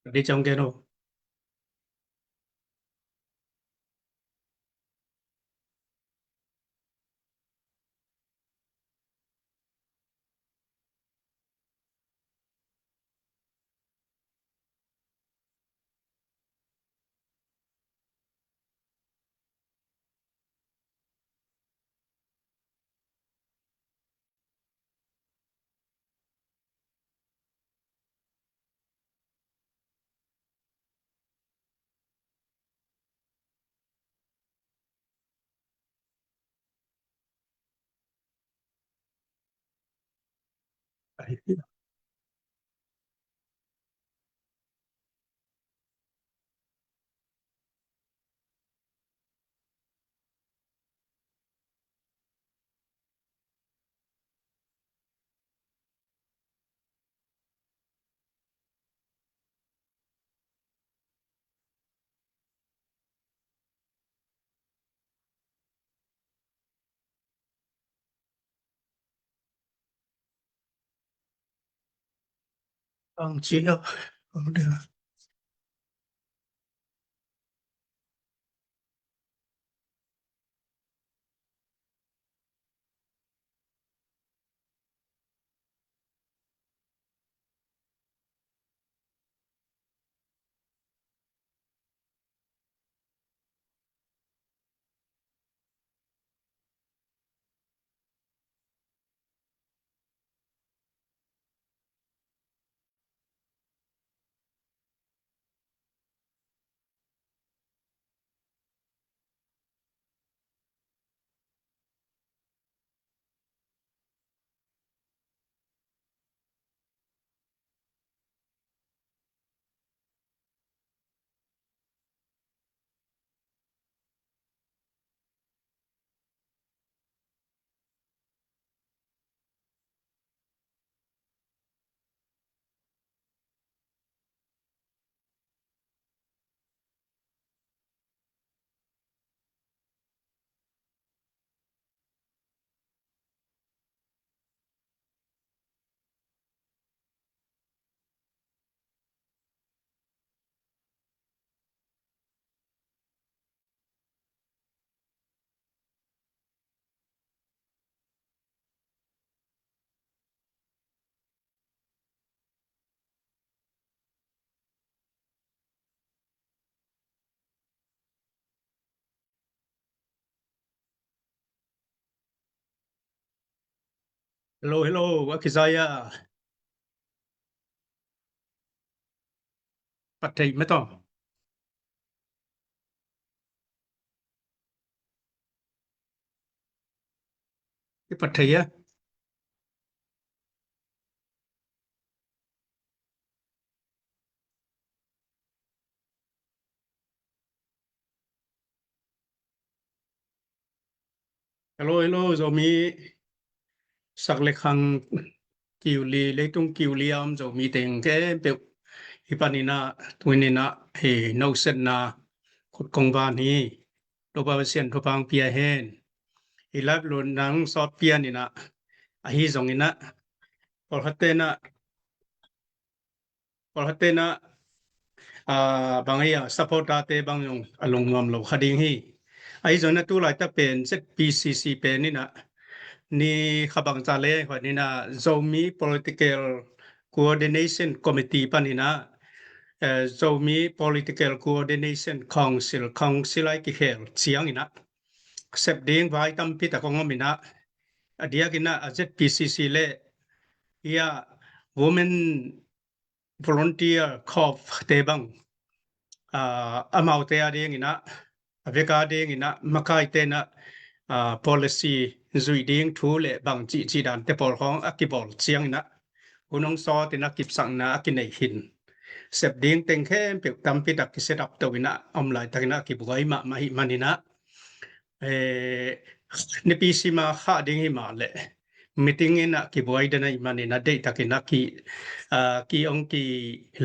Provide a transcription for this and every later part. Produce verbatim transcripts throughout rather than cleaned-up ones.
Di ciang gen o. Ang chia. Hello, hello, a kizai a. Pathei mah tawh. I pathei a. Hello, hello, Zomi sak le khang kiu li, leitung kiu li a om Zomi teng khempeuh. Hih panin ah, tuni in ah, hih nosetna khut kong van hi. Topa Pasian thupha hong pia hen. Hih live lo nang sawt pian in ah, ahi zongin ah, pawlkhatte in ah, pawlkhatte in ah, ah, bang ei a, supporter te bang zong a lungnuam lo kha ding hi. Ahi zongin ah tu laitak pen Z P C C pen in ah, ni kha bang ca le huan in ah, Zomi Political Coordination Committee panin ah, eh, Zomi Political Coordination Council, Council a i kikhel ciangin ah, sep ding vai tampi tak hong om in ah, a diakin ah, a Z P C C le, hih a, Women Volunteer Corps te bang, ah, amaute a dingin ah, a vek a dingin ah, makaite in ah, ah, policy zuih ding thu le bang cihcih dante pawl khawng a kibawl ciangin ah, hun hong sawt in ah kipsakna a kinei hi in. Sep ding teng khempeuh tampi tak ki set up to in ah, om laitakin ah kibuai mahmah ahih manin ah, eh, nipi sim a khah ding hi mah leh, meeting in ah kibuai den ahih manin ah, deihtakin ah ki, ah, ki hong ki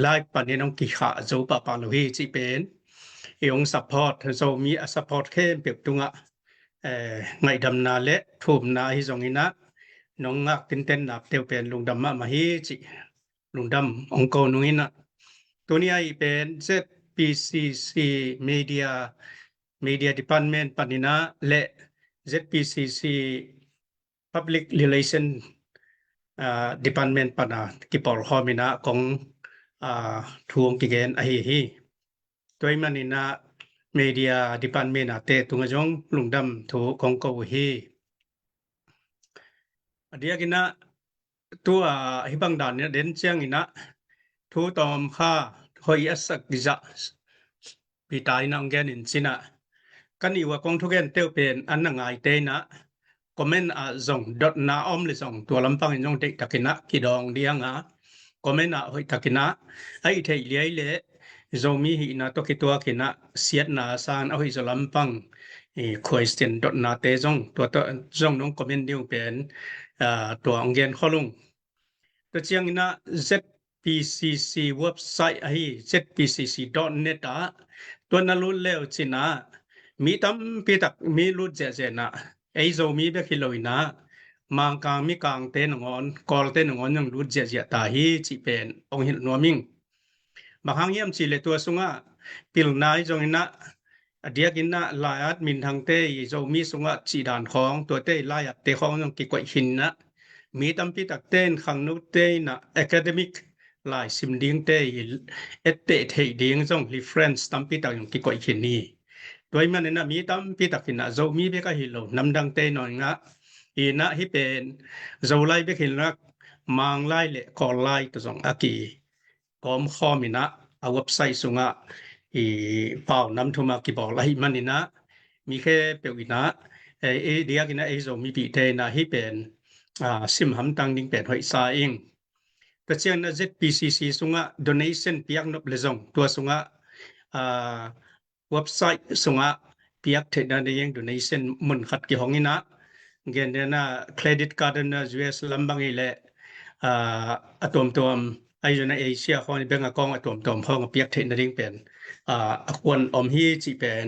live panin hong kikhah zo pahpah lo hi cih pen, i hong support, Zomi a support khempeuh tungah, eh, ngaihdamna le thumna ahi zongin ah, nong ngak tinten nak teu pen lungdam mahmah hi cih lungdam hong ko nung in ah, Tuni a i pen Z P C C Media, Media Department panin ah le Z P C C Public Relation, ah, Department pana kipawlkhawm in ah kong, ah, thu hong kigen ahi hi. Tua ahih manin ah Media Department a te tungah zong lungdam thu kong ko uh hi. A diakin ah tua hih bang dan in ah den ciangin ah thu tawm kha hoih a sak zah Peter in ah hong gen in cin ah, ka nih uh a kong thugente uh pen a na ngaite in ah comment ah zong dotna a om le zong tua lampang in zong deihtakin ah kidawng ding a, comment ah hoihtakin ah a i theih liai le Zomi hihna tawh kituakin ah siatna a sang a hoih zaw lampang i question dotnate zong tua tawh zong nong comment ding uh pen, ah, tua hong gen khol ung. Tua ciangin ah Z P C C website ahi Z P C C dot net ah tua na lut le uh cin ah mi tampi tak mi lut ziahziah in ah ei Zomi bek hi lo in ah Mangkang Mikangte nangawn Kawlte nangawn zong lut ziahziah ta hi cih pen hong hilh nuam ing. Bang hang hiam cih leh tua sungah pilna ahi zongin ah a diakin ah lai-at minthangte i Zomi sungah cih dan khawng tuate i lai-atte khawng zong kikoih khin in ah mi tampi takte in khangnote in ah academic lai sim dingte i etteh theih ding zong reference tampi tak zong kikoih khin hi. Tua ahih manin ah mi tampi tak in ah Zomi bek ahi lo namdangte in ah in ah hih pen Zolai bek hi lo in ah Manglai le Kawllai tawh zong a ki kawmkhawm in ah a website sungah i pau nam thum a kibawl ahih manin ah mi khempeuh in ah ei, ei diakin ah ei Zomipihte in ah hih pen, ah, sim hamtang ding pen hoih sa ing. Tua ciangin ah Z P C C sungah donation piak nop le zong tua sungah, ah, website sungah piak theihna ding donation mun khat kihong in ah gen den ah credit card in ah U S lam bang hi leh, ah, a tuamtuam ahi zongin ah Asia khawng bank account a tuamtuam khawng a piak theihna ding pen, ah, a kuan om hi cih pen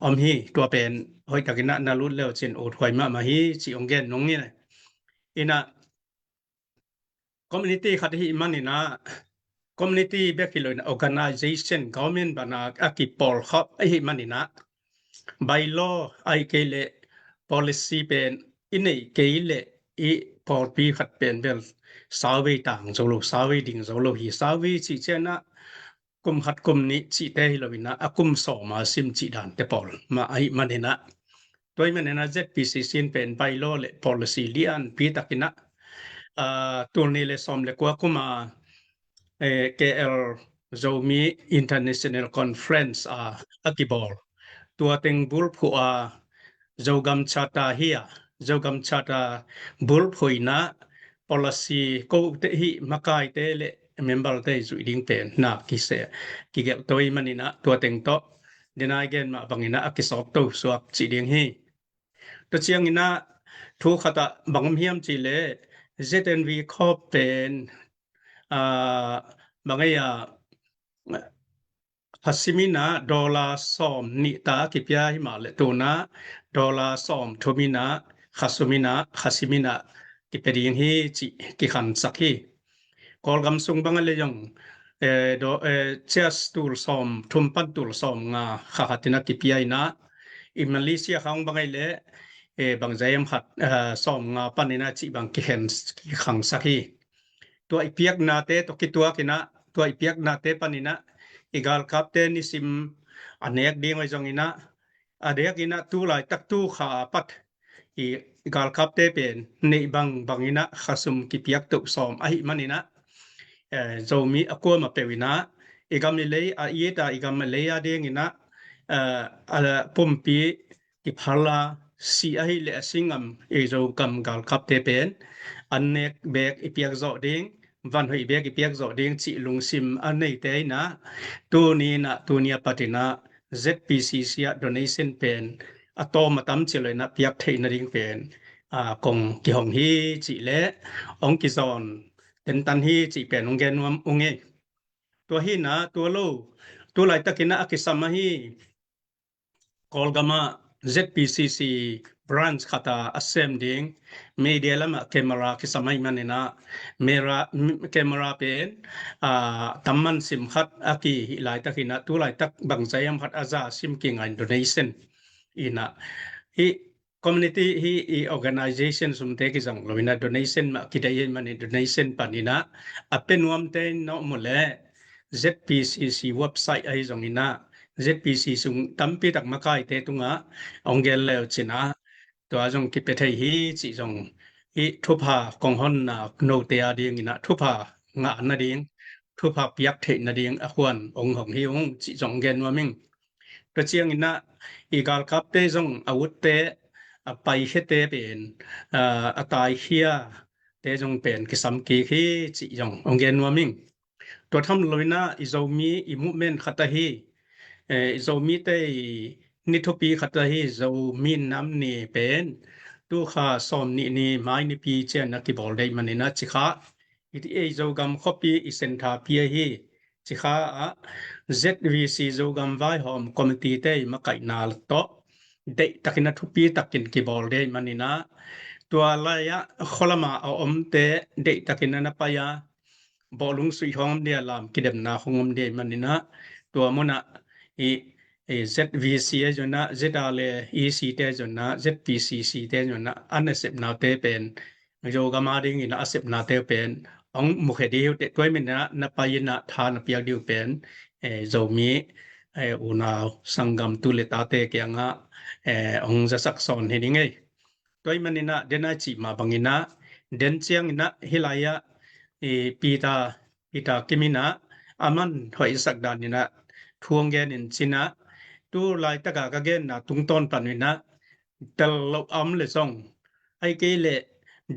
om hi. Tua pen hoihtakin ah na lut le uh cin uthuai mahmah hi cih hong gen nung hi. In ah community khat ahih manin ah community bek hi lo in ah organization government pana a kipawlkhawm ahih manin ah bylaw ahih kei leh policy pen i neih kei leh i pawlpi khat pen bel sauvei tang zo lo, sauvei ding zo lo hi. Sauvei cih ciang ah kum khat kum nih cihte hi lo in ah a kum sawm a sim cih dante pawl mah ahih manin ah tua ahih manin ah Z P C C in pen bylaw le policy lianpi takin ah, ah, tul nih le sawm le kua kum a, eh, K L Zomi International Conference a a kibawl tua teng bulphuh a Zogam Charter hi a, Zogam Charter bulphuh in ah policy kote hih makaite le member te zuih ding pen na kise kigelh to ahih manin ah tua teng tawh den a i gen mah bangin ah a kisawpto suak cih ding hi. Tua ciangin ah thu khat ah bang om hiam cih leh Z N V Corp pen, ah, bang ei ah kha sim in ah dollar sawm nih ta kipia hi mah leh tu in ah dollar sawm thum in ah kha sum in ah kha sim in ah kipia ding hi cih kikhansak hi. Kawlgam sung bang a le zong, eh, do, eh, shares tul sawm thum pan tul sawm nga kha khat in ah kipia in ah i Malaysia khawng bang a le, eh, bangzah hiam khat, eh, sawm nga pan in ah cih bang kikhen, kikhangsak hi. Tua i piaknate tawh kituakin ah tua i piaknate panin ah i galkapte nisim a nek ding ahi zongin ah a diakin ah tu laitak tu kha a pat i galkapte pen neih bangbang in ah kha sum kipiak toh sawm ahih manin ah, eh, Zomi a kuamah peuh in ah i gam i lei a it a i gam a lei a dingin ah, eh, a pumpi kiphal a si ahih leh a si ngam i Zogam galkapte pen an nek beek i piak zawh ding, van hoih beek i piak zawh ding cih lungsim a neite in ah tuni in ah tuni a pat in ah Z P C C ah donation pen a tawm a tam ci lo in ah piak theihna ding pen, ah, kong kihong hi cih leh hong kizawn tentan hi cih pen hong gen nuam ung ei. Tua hi in ah tua lo tu laitakin ah a kisam ahi Kawlgam ah Z P C C branch khat a sem ding, media lamah camera kisam ahih maninah, mera, camera pen, ah, tamman sim khat a kihih laitakinah, tu laitak bangzah hiam khat a za sim kingain donation inah. Hih community hih i organization sumte kizang loinah donation mah kideih ahih manin donation paninah a pe nuamte in nawh mu leh Z P C C website ahi zonginah, Z P C C sung tampitak makaite tungah hong gel leu cinah, tua zong kipia thei hi cih zong, hih thupha kong honna note a dinginah thupha ngah nading, thupha piak theih nading a huan hong hong hi ung cih zong hong gen nuam ing. Tua cianginah i galkapte zong a utte, a paikhete pen, a, a taikhia te zong pen kisam kik hi cih zong hong gen nuam ing. Tua tham loinah i Zomi i movement khat ahi, eh, i Zomite i ni thupi khat ahi Zomi nam ni pen tu kha sawm nih ni mai nipi cianah kibawl deih maninah cikha i, ei Zogam khuapi i centre pi ahi. Cikha ah Z V C Zogam Vaihawm Committee te i makaihna tawh deihtakin a thupi takin kibawl deih maninah, tua lai-ah khualama a omte deihtakin a na pai a, bawhlung suih hong om dia, lam kidemna hong om dia maninah, tua munah i, i Z V C a zonah, Z R le E C te zonah, Z P C C te zonah, a nasepnate pen Zogam a dingin a sepnate uh pen hong mukhia dih uh teh, tua hi maninah na pai inah tha na piak dih uh pen, eh, Zomi, eh, unau sanggam tu le tate kiangah, eh, hong zasak sawn hi ding ei. Tua hi maninah den a i cih mah banginah, den cianginah hih lai-ah, eh, Peter, Peter Kim inah a man hoih zasak daninah thu hong gen in cinah, tu laitaka ka genna tungtawn paninah tel loh a om le zong, ahih kei leh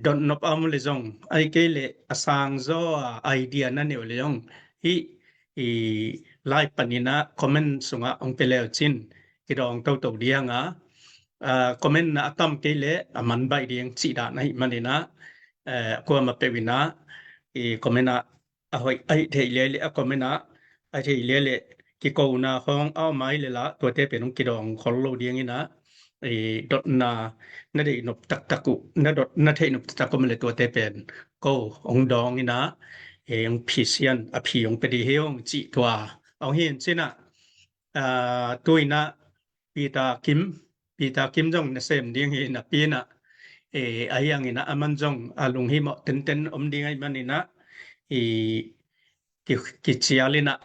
dotnop a om le zong, ahih kei leh a sangzaw a idea na neih uh le zong, hih i lai paninah comment sungah hong pia leu cin kidawng toto ding a, ah, comment na a tam kei leh a man baih ding cih dan ahih maninah, eh, kuamah peuh inah i comment ah a hoih, a hih theih leh leh a comment ah a hih theih leh leh kikona khawng a om a hi leh lah tuate pen hong kidawng khol lo dinginah, i dotna na deih nop taktak uh, na dot na theih nop taktak om leh tuate pen ko hong dawnginah, i hong phisian a phi hong pia dih hi ung cih tua hong hi in cinah, ah, tu inah Peter Kim, Peter Kim zong nasem ding hi napi inah, eh, ahi hanginah a man zong a lunghimawh tenten om ding ahih maninah, i ki, kicial inah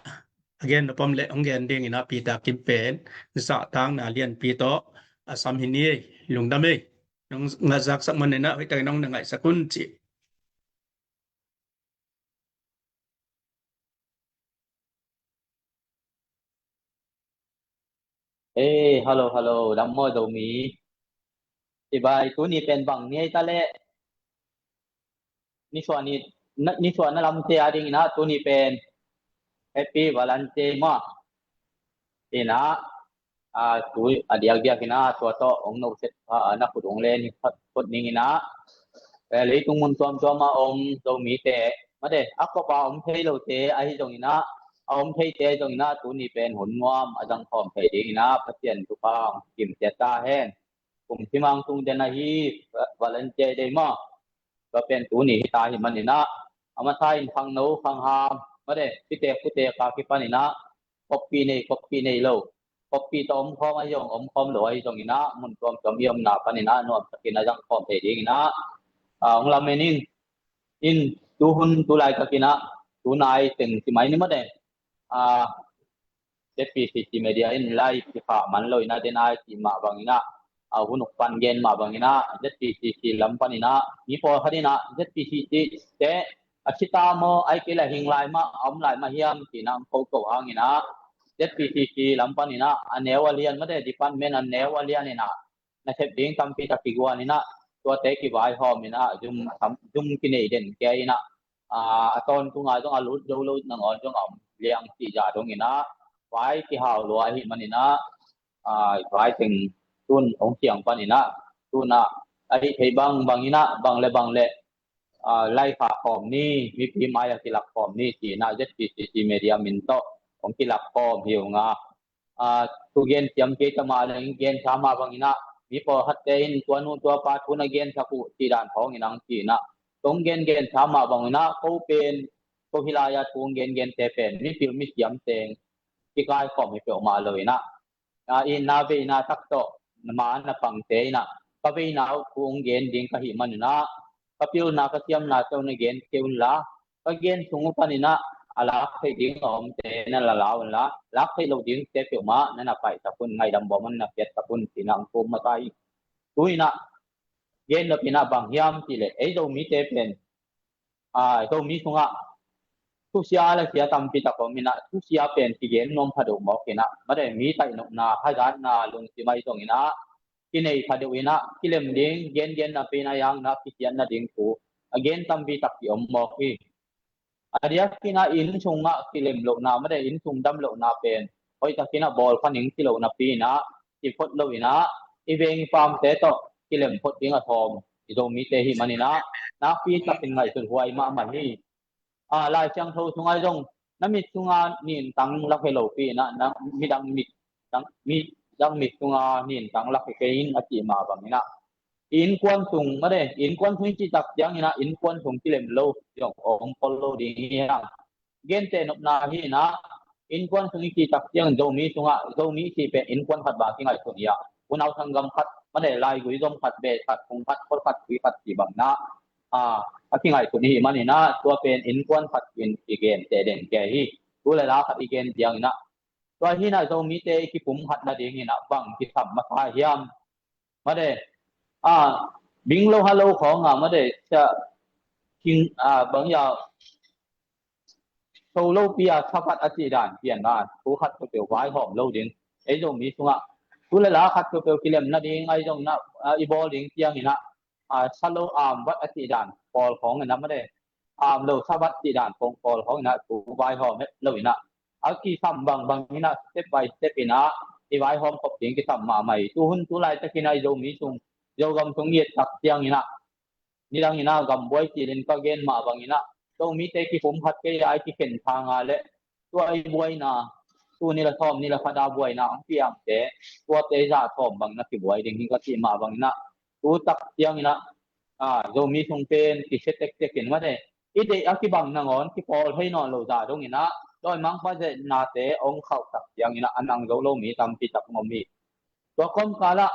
a gen nop om leh hong gen dinginah Peter Kim pen zahtakna lianpi tawh a sam hi ni ei, lungdam ei. Nong ngazaksak maninah hoihtakin nong na ngaihsak un cih. Eh, hello, hello, dam maw Zomi? Cibai, tuni pen bang ni ei ta leh? Nisuah ni, na, nisuah na lamte a dinginah tuni pen Happy Valentine maw? Inah, ah, tu a diakdiak inah tua tawh hong noset, ah, na khut hong len phot ning inah, eh, leitung mun tuamtuam a om Zomite, mate, a kop a om thei lote ahi zonginah, a om theite zonginah tuni pen hun nuam a zangkhawm thei dinginah Pasian thupha hong kimciat ta hen. Kum thimang tung den ahi, Valentine Day maw? Tua pen tuni hi ta hi maninah, a masa in khangno khangham, mate, pitek putek a kipaninah, koppi nei, koppi nei lo, koppi tawh omkhawm ahi zong, omkhawm lo ahi zonginah, mun tuamtuam i omna paninah nuamtakin a zangkhawm thei dinginah, ah, hong lamen ing. In tuhun tu laitakinah, tu nai teng ci mai ni mate, ah, Z P C C media in lai kikhah man lo inah, den a i cih mah banginah, a hun uk pan gen mah banginah, Z P C C lam paninah mi pawlkhat inah Z P C C te a si ta maw, ahih kei leh hing lai mah, a om lai mah hiam cinah hong koko hanginah, Z P C C lam paninah a neu a lian, mate, department a neu a lian inah nasep ding tampi tak kiguan inah, tuate kivaihawm inah, zum, zum kinei den kei inah, ah, a tawntunga zong a lut zo lo nangawn zong a om liang cih zah donginah, vai kihau lua ahih maninah, ah, vai teng tun hong ciang paninah, tunah a hih theih bang banginah, bang le bang le, ah, lai khah khawm ni, mipi mai a kilak khawm ni cinah Z P C C media min tawh hong kilak khawm hi unga, ah, thugen ciam kei ta mah leng, gen sa mah banginah, mi pawlkhatte in tua nu tua pa thu na gensak uh cih dan khawng in ang ci-in ah, thu hong gengen sa mah bangin ah, ko pen, ko hih lai-a thu hong gengente pen mipil misiam teng kikaikhawm hi peuhmah lo in ah, a, itna veina tak tawh ma na pangte in ah, ka veina uh thu hong gen ding ka hih manin ah, ka pilna ka siamna tawh na gen kei un la, ka gen sung uh panin ah a lak theih ding a omte na la la un la, lak theih lo dingte peuhmah na na paihtak un, ngaihdam bawm na na piaktak un, ci-in ah hong thum masa hi. Tu-in ah gen nop in ah bang hiam cih leh, ei Zomite pen, a, Zomi sungah thusia lasia tampi tak om in ah, thusia pen kigen nuam kha deuh mawk in ah, mate, mi taihnopna, hazatna lungsim ahi zongin ah kinei kha deuh in ah, kilem ding, gengen napi in ah, a yang in ah kisiat nading thu a gen tampi tak ki om mawk hi. A diakin ah inn sungah kilem lohna, mate, inn sung dam lohna pen hoihtakin ah bawl kha ning ci lo napi in ah, ci phot lo in ah, i veng i paamte tawh kilem phot ding a sawm i Zomite hih manin ah, nakpi takin ngaihsut huai mahmah hi. A, Lai Siangtho sungah zong, na mit sunga nintang lak hi lopi in ah, na midang mit, dang, midang mit sunga nintang lak hi kei in, a cih mah bangin ah, i innkuan sung, mate, innkuan sung i cih tak ciangin ah, innkuan sung kilem lo zong om khol lo ding hi hang. Genteh nopna hi in ah, innkuan sung i cih tak ciangin Zomi sungah, Zomi i cih pen innkuan khat bang kingaihsun hi a, unau sanggam khat, mate, laigui zom khat, beh khat, phung khat, khol khat, tui khat cih bangin ah, a, a kingaihsun i hih manin ah, tua pen innkuan khat in i genteh den kei hi. Tu le la khat i gen ciangin ah, tua hi in ah Zomite i kipumkhat nadingin ah bang kisam masa hiam? Mate, a, bing lo ha lo khawng a, mate, sia, king, a, bang ya, so lopi a, sabat a cih dan pian a, thu khat peuhpeuh vaihawm lo ding. Ei Zomi sungah tu le la khat peuhpeuh kilem nading ahi zongin ah, a, i bawl ding ciangin ah, a, sa lo, am vat a cih dan pawl khawng in ah, mate, am lo sabat cih dan khawng pawl khawng in ah thu vaihawm het lo in ah, a kisam bangbang in ah, step by step in ah i vaihawm khop ding kisam mahmah hi. Tu hun tu laitakin ah i Zomi sung, Zogam sung i et tak ciangin ah, nidang in ah gambuai cih in ka gen mah bangin ah, Zomite kipumkhat kei a, i kikhen thang a leh, tua i buaina, tu ni la sawm ni la khat a buaina hong piangte, tuate zah sawm bang na kibuai ding hi ka cih mah bangin ah, tu tak ciangin ah, a, Zomi sung pen kisia tektek in, mate, i deih a kibang nangawn kipawl thei nawn lo zah dongin ah, dawimangpa zehnate hong khauh tak ciangin ah a nang zo lo mi tampi tak hong om hi. Tua kawmkal ah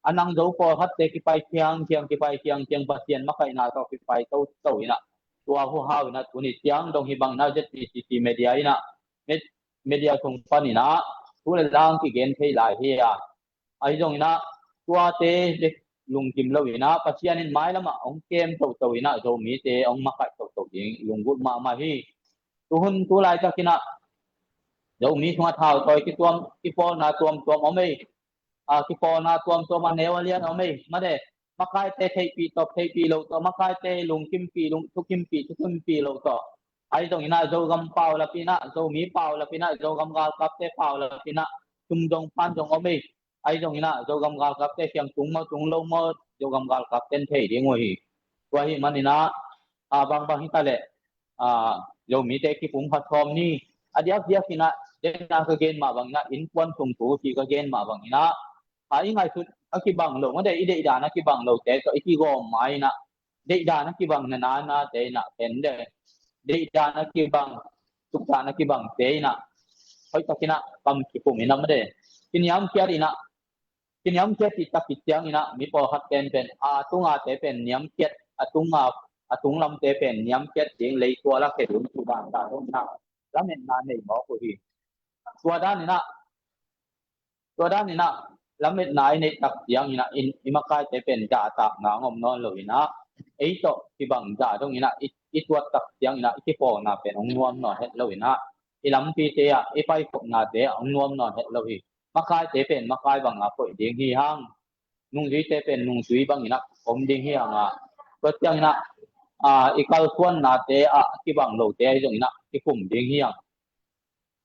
a nang zo pawlkhatte kipai khiangkhiang, kipai khiangkhiang, Pasian makaihna tawh kipai toto in ah, tua huhau in ah tuni ciang dong hi bangin ah Z P C C media in ah, med-, media sung panin ah thu le la kigen thei lai hi a, ahi zongin ah tuate bek lungkim lo in ah, Pasian in mailam ah hong kem toto in ah, Zomite hong makaih toto ding lunggulh mahmah hi. Tu hun tu laitakin ah Zomi sungah thautawi kituam, kipawlna tuamtuam om ei. A, kipawlna tuamtuam a neu a lian om ei, mate, makaite theihpih tawh, theihpih loh tawh, makaite lungkimpih, lung, thukimpih, thukimpih loh tawh. Ahi zongin ah Zogam paulap in ah, Zomi paulap in ah, Zogam galkapte paulap in ah, tum zong pan zong om ei. Ahi zongin ah Zogam galkapte kiang tung maw, tung lo maw, Zogam galkapten thei ding uh hi. Tua hih manin ah, a, bangbang hi ta leh, a, Zomite kipumkhat sawm ni. A diakdiakin ah den a ka gen mah bangin ah, innkuan sung thu cih ka gen mah bangin ah, a, i ngaihsut a kibang lo, mate, i deihdan a kibang lote tawh i kigawm ma in ah, deihdan a kibang nananate in ah, en de, deihdan a kibang, tukdan a kibangte in ah, hoihtakin ah kam kikum in ah, mate, kiniamkhiat in ah, kiniamkhiat cih tak khit ciangin ah, mi pawlkhat pen pen, a, tungate pen niamkhiat, a, tunga, a, tunglamte pen niamkhiat ding, leitual a khe ding cih dan ta dong in ah, lametna nei mawk uh hi. Tua dan in ah, tua dan in ah, lametna i neih tak ciangin ah, in, i makaite pen zahtakna hong om nawn lo in ah, ei tawh kibang zah dong in ah, i, i tuat tak ciangin ah, i kipawlna pen hong nuam nawn het lo in ah, i lampite ah, i paikhopnate ah hong nuam nawn het lo hi. Makaite pen makai bang a koih ding hi hang. Nungzuite pen nungzui bangin ah om ding hi hang a. Tua ciangin ah, a, i kalsuannate ah kibang lote ahi zongin ah kikum ding hi hang.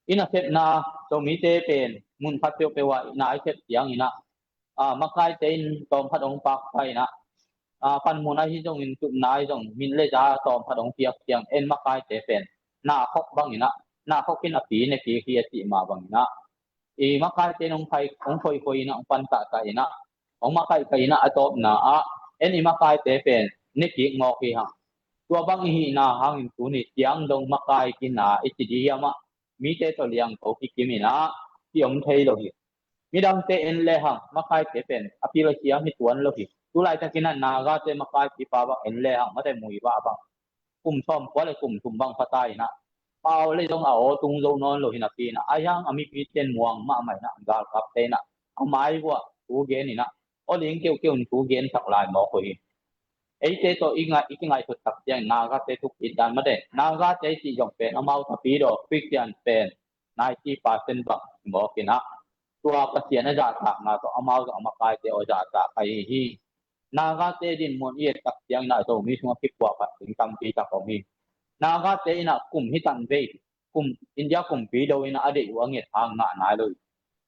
I nasepna, Zomite pen mun khat peuhpeuh ah i na i sep ciangin ah, a, makaite in tawmkhat hong pakpai in ah, a, panmun ahi zongin, tutna ahi zong, min le za tawmkhat hong piak ciang, en makaite pen na khok bangin ah, na khok in a pi ne kik hi a cih mah bangin ah, i makaite in hong phai, hong khoikhoi in ah, hong pan tahtah in ah, hong makaih ka in ah, a tawpna ah en i makaite pen ne kik mawk hi hang. Tua bang i hihna hangin tuni ciang dong makai kina i ci di hiam ah, mite tawh liangko kikim in ah ki om thei lo hi. Midangte en le hang makaite pen a pil a siam hi tuan lo hi. Tulaitakin ah Nagate makai pipa bang en le hang mate muivah bang kum sawmkua le kum thum bang pha ta in ah, pau le zong a aw tung zo nawn lo hi napi in ah, a hiang a mipite in muang mahmah in ah, galkapte in ah a mai vuah thu gen in ah, aw ling keukeu in thu gen sak lai mawk uh hi. Eite tawh i ngai, i kingaihsut tak ciang Nagate thuk it dan mate, Nagate i cih zong pen amau tapidaw Khristian pen ninety percent bang mawk in ah, tua Pasian a zahtakna tawh amau zong a makaite aw zahtak ahi hi. Nagate dinmun i et tak ciangin ah Zomi sungah kipuahphat ding tampi tak om hi. Nagate in ah kum hi tan vei, kum India kumpi do in ah a deih uh a nget hang ngah nai lo hi.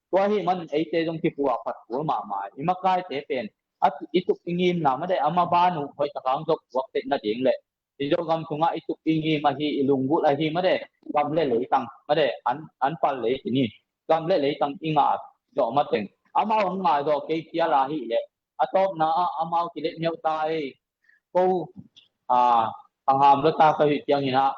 Tua ahih manin eite zong kipuahphat kul mahmah hi. I makaite pen a, i tup i ngimna mate, a maban uh hoih tak hang zong puak theih nading le i Zogam sungah i tup i ngim ahi, i lunggulh ahi mate, gam le leitang mate, an, an pal lei ci ni, gam le leitang i ngah zawh mateng amau hong ngah zawh kei cial ahih leh a tawpna ah amau kilet meuh ta ei. Ko, a, a ngam lo ta ka hih ciangin ah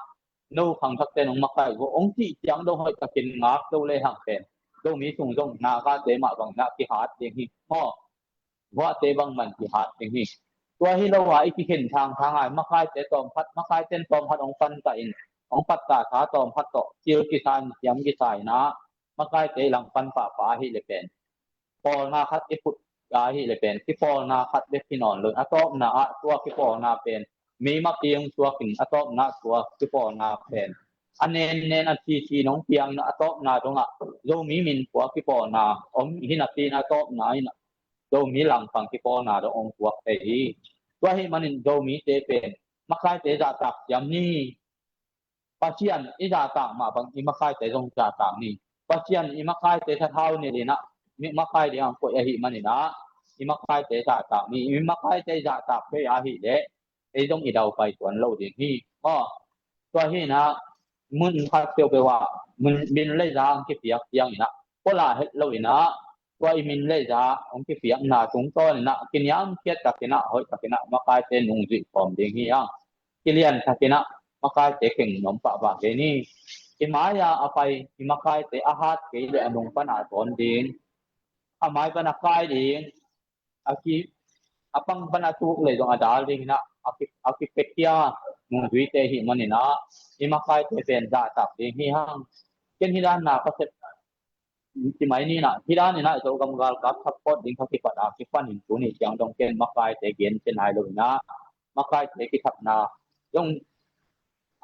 no khangthakte nong makaih go hong cih ciang dong hoih takin ngak lo le hang pen Zomi sung zong Nagate mah bangin ah kihat ding hi maw? Guahte bang man kihat ding hi. Tua hi lo a i kikhen thangthang a i makaite tawmphat, makaite in tawmphat hong pan ta in, hong pattah sa tawmphat tawh cil kisa in, siam kisa in ah, makaite i langpan pahpah ahih le pen pawlna khat i put ahih le pen kipawlna khat bek hi nawn lo in, a tawpna ah tua kipawlna pen meima piang suak in, a tawpna ah tua kipawlna pen a nennen a sisi nong piang in, a tawpna dongah Zomi min pua kipawlna om hi napi in, a tawpna in ah Zomi langpang kipawlna dong hong puak thei hi. Tua ahih manin Zomite pen makaite zahtak siam ni. Pasian i zahtak mah bang i makaite zong zahtak ni. Pasian i makaite thathau nilh in ah mi makai ding hong koih ahih manin ah i makaite zahtak ni. I makaite zahtak thei ahih leh ei zong i daupai tuan lo ding hi. Aw, tua hi in ah mun khat peuhpeuh ah mun, min le za hong kipiak ciangin ah pua lah het lo in ah tua i min le za hong kipiakna tungtawn in ah kiniamkhiat takin ah hoih takin ah makaite nungzuih khawm ding hi hang. Kilian takin ah makaite keng nuam pahpah kei ni. I mai-a a pai i makaite a hat kei le a nung pan a tawn ding, a mai pan a kai ding, a ki, a pang pan a tuk le zong a dal ding in ah a ki, a kipekia nungzuite ahih manin ah i makaite pen zahtak ding hi hang. Ken hi dan na ka sep ci mai ni in ah, hi dan in ah Zogam galkap support ding kha kipat a kipan in tuni ciang dong ken makaite gen ci nai lo in ah, makaite kithakna zong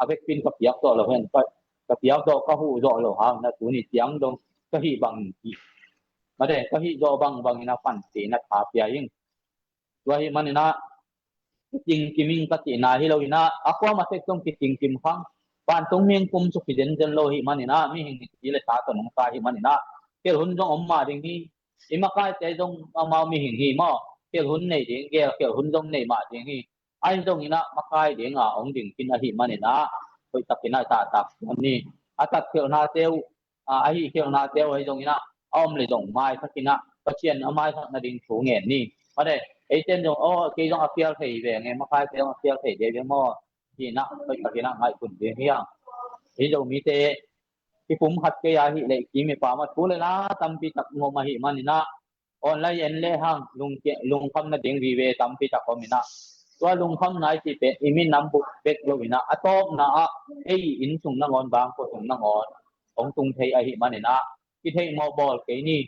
a vekpi in ka piak zawh lo hen, ka, ka piak zawh, ka huh zawh lo hang in ah tuni ciang dong ka hih bang in, mate, ka hih zawh bangbang in ah pan ci in ah tha pia ing. Tua ahih manin ah kitingkim ing ka cihna hi lo in ah, a kuamah tek zong kitingkim khang, vantung mihing kum suk hi zenzen lo ahih manin ah, mihing hi le ta tawh nungta ahih manin ah, khelh hun zong om mah ding hi. I makaite zong amau mihing hi maw, khelh hun nei ding, gel khelh hun zong nei mah ding hi. Ahi zongin ah makai ding a hong ding khin ahih manin ah hoih takin ah zahtak siam ni. A tatkhelhnate uh, a, a hihkhialhnate uh ahi zongin ah a om le zong maithakin ah Pasian a maithak nading thu ngen ni. Mate, eite in zong, aw, kei zong a phial thei veng e, makaite zong a phial thei de veng maw, ci in ah hoih takin ah ngaihsun ding hi hang. Hi Zomite i pum khat kei ahih leh kim i pam ah thu le la tampi tak ngom ahih manin ah online en le hang lungke-, lungkham nading vive tampi tak om in ah, tua lungkhamna i cih pen i minam buk bek lo in ah, a tawpna ah ei inn sung nangawn, bangkua sung nangawn hong tung thei ahih manin ah kitheih mawh bawl kei ni.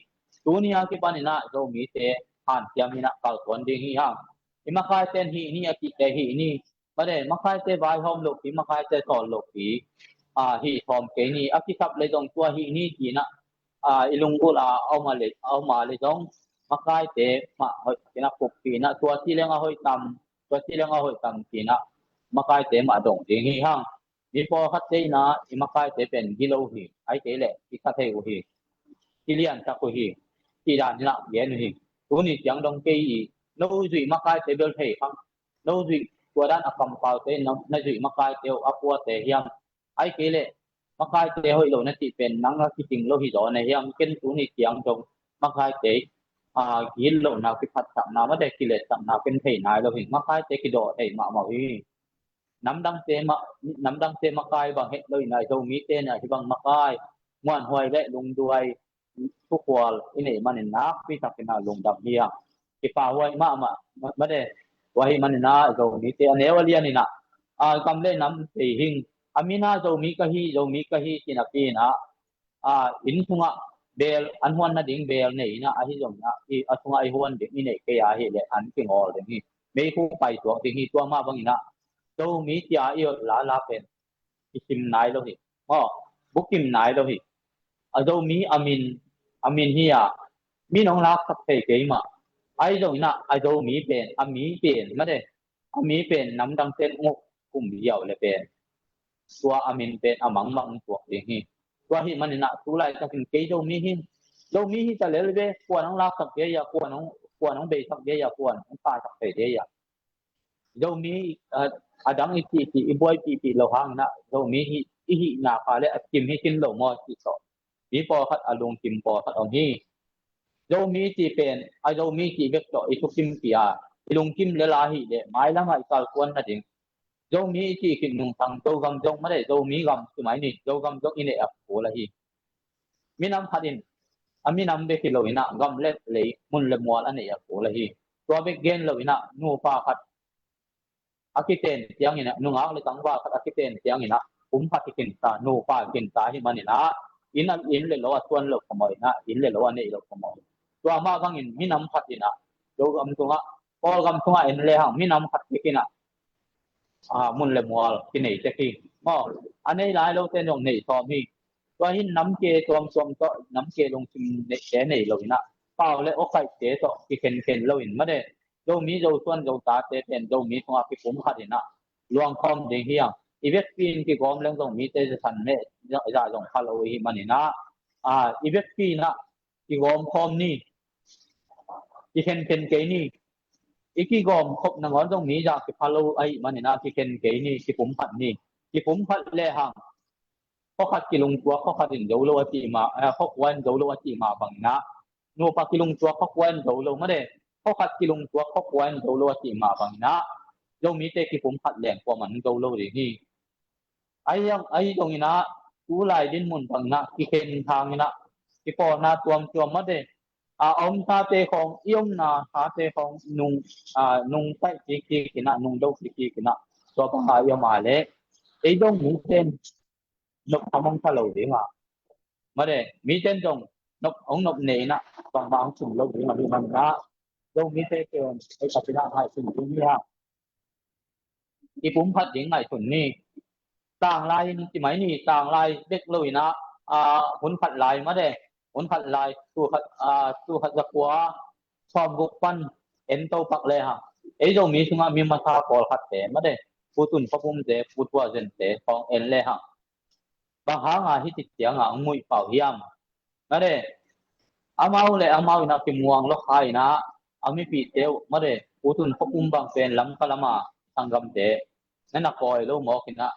Tuni a kipan in ah Zomite hanciam in ah kalsuan ding hi hang. I makaite in hih ni a cihte hih ni. Mate, makaite vaihawm lohpi, makaite sawl lohpi, a, hih sawm kei ni. A kisap le zong tua hih ni ci in ah, a, i lunggulh a a om a le, a om a le zong makaite mah hoih takin ah pukpih in ah, tua ci leng a hoih tam, tua ci leng a hoih tam ci in ah makaite mah dong ding hi hang. Mi pawlkhatte in ah i makaite pen gilo hi, ahih kei leh i kha thei uh hi, i liansak uh hi, cih dan in ah gen uh hi. Tuni ciang dong kei i no zuih makaite bel thei khang, no zuih, tua dan a kampaute na, na zuih makaite uh a puate hiam? Ahih kei leh makaite hoih lo na cih pen nang a kicing lo hi zaw na hiam? Ken tuni ciang dong makaite a, gitlohna, kiphatsakna, mate, kiletsakna ken thei nai lo hi. Makaite kidawh thei mahmah uh hi. Namdangte ma, namdangte makai bang het lo in a, Zomite in a hih bang makai, muanhuai le lungduai, thukhual i neih manin nakpi takin a lungdam hi a. Kipahhuai mahmah, mate, tua ahih manin a Zomite a neu a lian in a, a, gam le nam thei hing, a min a Zomi ka hi, Zomi ka hi, ci napi in a, a, inn sungah beel, an huan nading beel nei in a, ahi zongin a, i, a sungah i huan ding i neih kei a hih leh an kingawl ding hi. Meikhu paisuak ding hi, tua mah bangin a, Zomi cia i ot lala pen kisim nai lo hi. Maw, bukim nai lo hi. A Zomi a min, a min hi a, min hong laksak thei kei mah. Ahi zongin a, a Zomi pen, a mi pen, mate, a mi pen namdangte in hong kum ziau le pen, tua a min pen a mangmang tuak ding hi. Tua ahih manin a, tu laitakin kei Zomi hi, Zomi hi ta lel ve, kuan hong laksak ve a, kuan hong, kuan hong beisak ve a, kuan hong paisak thei ve a. Zomi, a, a dang i cihcih, i buai cihcih lo hangin a, Zomi hi, i hihna kha le a kim hi sin lo maw cih tawh, mi pawlkhat a lungkim pawlkhat om hi. Zomi cih pen, a Zomi cih bek tawh i thukim cia, i lungkim lel a hih leh mailamah i kalsuan nading. Zomi i cih khit nungsang Zogam zong, mate, Zomi gam ci mai ni, Zogam zong i neih a kul ahi. Minam khat in, a minam bek hi lo in a, gam le lei, mun le mual a neih a kul ahi. Tua bek gen lo in a, nupa khat a kiten ciangin a, nungak le tangval khat a kiten ciangin a, kum khat hi kinsa, nupa kinsa ahih manin a, inn a, inn le lo a tuan lo kha mawh in a, inn le lo a neih lo kha mawh. Tua mah bangin minam khat in a, Zogam tungah, Kawlgam tungah en lehang minam khat bek in a, a, mun le mual kinei tek hi. Maw, a nei lai lote zong nei sawm hi. Tua hin namke tuamtuam tawh, namke lungsim neihte nei lo in a, pau le awkaihte tawh kikhenkhen lo in, mate, Zomi Zosuan Zotate pen Zomi tungah kipumkhat in a, luangkhawm ding hi a. I vekpi in kigawm leng zong mite zasan meh, za, za zong pha lo ahih manin a, a, i vekpi in a, kigawm khawm ni, kikhenkhen kei ni. I kigawm khop nangawn zong mi za kipha lo ahih manin a, kikhen kei ni, kipumkhat ni. Kipumkhat lehang, khuakhat kilungtuak, khuakhat in zo lo a cih mah, eh, khuakua in zo lo a cih mah bangin a, nupa kilungtuak, khuakua in zo lo, mate, khuakhat kilungtuak, khuakua in zo lo a cih mah bangin a, Zomite kipumkhat leng kuaman zo lo ding hi. Ahi zong, ahi zongin a, tu lai dinmun bangin a, kikhen hangin a, kipawlna tuamtuam, mate, a, a om tate khawng, i omna tate khawng nung, a, nung taih kik kik in a, nung do kik kik in a, tua bang a i om a leh, ei dong mite in nop tham hong pha lo ding a, mate, mite in zong nop, hong nop nei in a, bangmah hong sim lo ding ahih manin a, Zomite pen ei ka cina hai sim ding hi a. Kipumkhat ding ngaihsun ni. Tanglai in ci mai ni, tanglai bek lo in a, a, hun khat lai, mate, hun khat lai, tul khat, a, tul khat za kua sawmguk pan en to pak lehang, ei Zomi sungah mi masa pawlkhatte, mate, Pu Tun Khuapumte, Pu Tua Zente khawng en lehang, bang hanga hih ciang a hong muih pau hiam? Mate, amau le amau in a kimuang lo kha in a, a mipihte uh, mate, Pu Tun Khuapum bang pen Lamka lam a sanggamte, na na kawi lo mawk in a,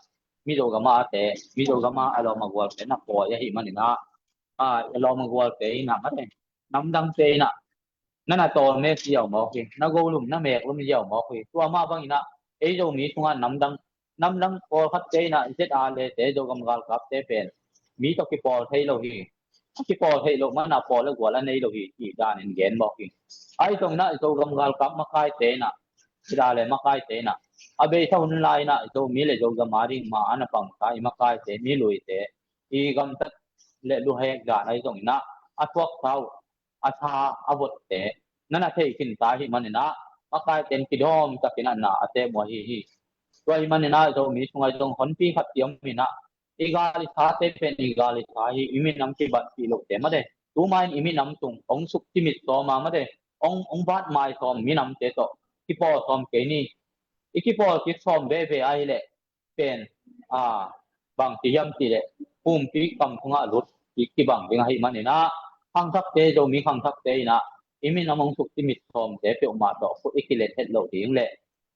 Mizo gam a te, Mizo gam a a lawm a gualte na kawi ahih manin a, a, a lawm a gualte in a, mate, namdangte in a, na na tawlmek ziau mawk hi, na golum na meeklum ziau mawk hi. Tua mah bangin a, ei Zomi sungah namdang, namdang pawlkhatte in a, Z R le te, Zogam galkapte pen mi tawh kipawl thei lo hi. A kipawl theih loh man a pawl le gual a nei lo hi, cih danin gen mawk hi. Ahi zongin a, Zogam galkap makaite in a, Z R le makaite in a, a beisa hun lai in a, Zomi le Zogam a ding ma a na pangsa i makaite, mi luite, i gamtat le luhek dan ahi zongin a, a thuaksa uh, a sa, a votte, na na thei khin ta ahih manin a, makaite in kidawm takin a na a temu ahi hi. Tua ahih manin a, Zomi sungah zong honpi khat kiom in a, i gal i sate pen i gal i sa hi, i minam kibatpih lohte, mate, tuma in i minam tung hong suk timit sawm a, mate, hong, hong bat mai sawm minamte tawh kipawl sawm kei ni. I kipawl kik sawm veve ahih leh pen, a, bang ci hiam cih leh, pumpi kam sungah lut kik kibang ding ahih manin a, khangthakte, Zomi khangthakte in a, i minam hong suk timit sawmte peuhmah tawh khut i kilet het loh ding le,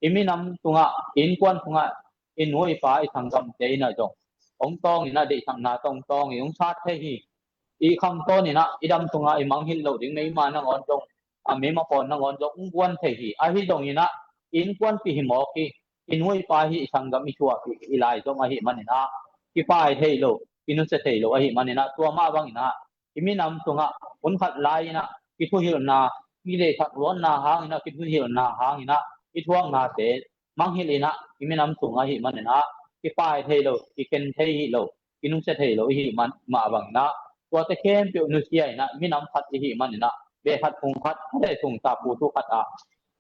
i minam tungah, i innkuan tungah, i nu i pa i sanggamte in a zong hong tawng in a, deihsakna tawng tawng i hong sat thei hi. I khangtawn in a, i dam tungah i mangngilh loh ding, meima nangawn zong a, meima pawn nangawn zong hong guan thei hi. Ahi zongin ah i innkuanpih hi mawk hi, i nu i pa hi, i sanggam i suahpih i lai zong ahih manin ah kipai thei lo, kinusia thei lo ahih manin ah tua mah bangin ah i minam sungah hun khat lai-in ah kithuhilhna, kideihsak luatna hangin ah kithuhilhna hangin ah i thuaknate manghilh in ah i minam sung ahih manin ah kipai thei lo, kikhen thei hi lo, kinusia thei lo i hih man mah bangin ah tuate khempeuh nusia in ah minam khat i hih manin ah beh khat phung khat le sung sa putu khat ah